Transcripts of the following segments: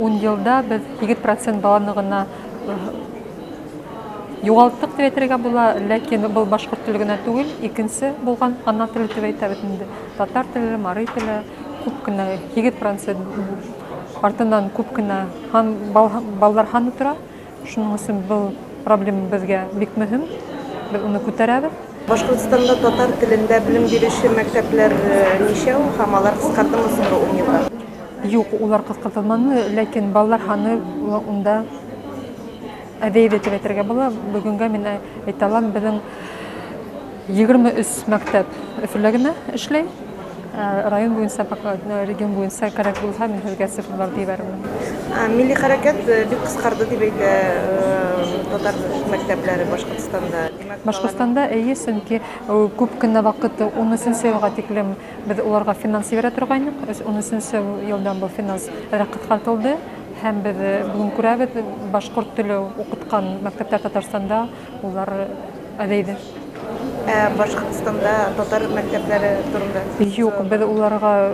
Ун елда без 8% баланы гына югалттык дип әйтергә була, ләкин был башкорт теле генә түгел, икенче булган ана теле дип әйтәбез инде. Татар теле, мари теле күп кенә 8% артыннан күп кенә һан балалар һаны тора. Шуның өчен был проблема безгә бик мөһим. Без уны күтәрәбез. Башкортстанда татар телендә белем бирүче мәктәпләр ничәү һәм алар кыскартымы соңгы ун елда? Юк, улар кыскартылманы, ләкин балалар һаны унда әзәйде дип әйтергә була. Бүгенгә мин әйтә алам, безнең 23 мәктәп Өфелә генә эшли. Район буенча пока, регион буенча кәрәк булса, мин сезгә цифрлар җибәрермен. Милли хәрәкәт бик кыскарды дип әйтә татар мәктәпләре Башкортстанда. Димәк, Башкортстанда әйе, чөнки күп кенә вакыт унөченче елга тиклем без уларга финанс җибәрә торгайнык. Унөченче елдан бу финанс әзрәк кыскартылды һәм без бүген күрәбез, башкорт теле укыткан мәктәпләр Татарстанда улар әзәйде. Ә Башкортстанда татар мәктәпләре турында? Юк, без уларга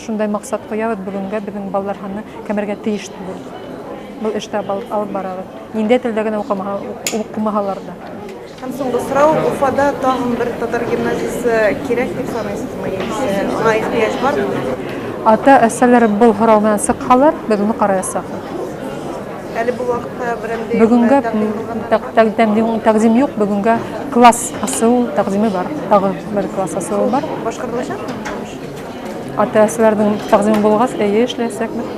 шундай максат куябыз, бүгенгә безнең балалар һаны кәмергә тиеш түгел. Бу эштә алып барабыз. Ниндәй телдә генә укымаһалар да. Һәм соңгы сорау, Уфада тагын бер татар гимназиясе кирәк дип саныйсызмы, яисә аңа ихтыяҗ бармы? Ата-әсәләр был һорау менән чыкһалар, без уны караячакбыз. Әле бу вакытта берәндәй Бүгенгә тәкъдим юк, бүгенгә класс асу тәкъдиме бар. Тагы бер класс асуы бар. Башкарылачакмы? Ата-әсәләрнең тәкъдиме булгач, әйе, эшләячәкбез.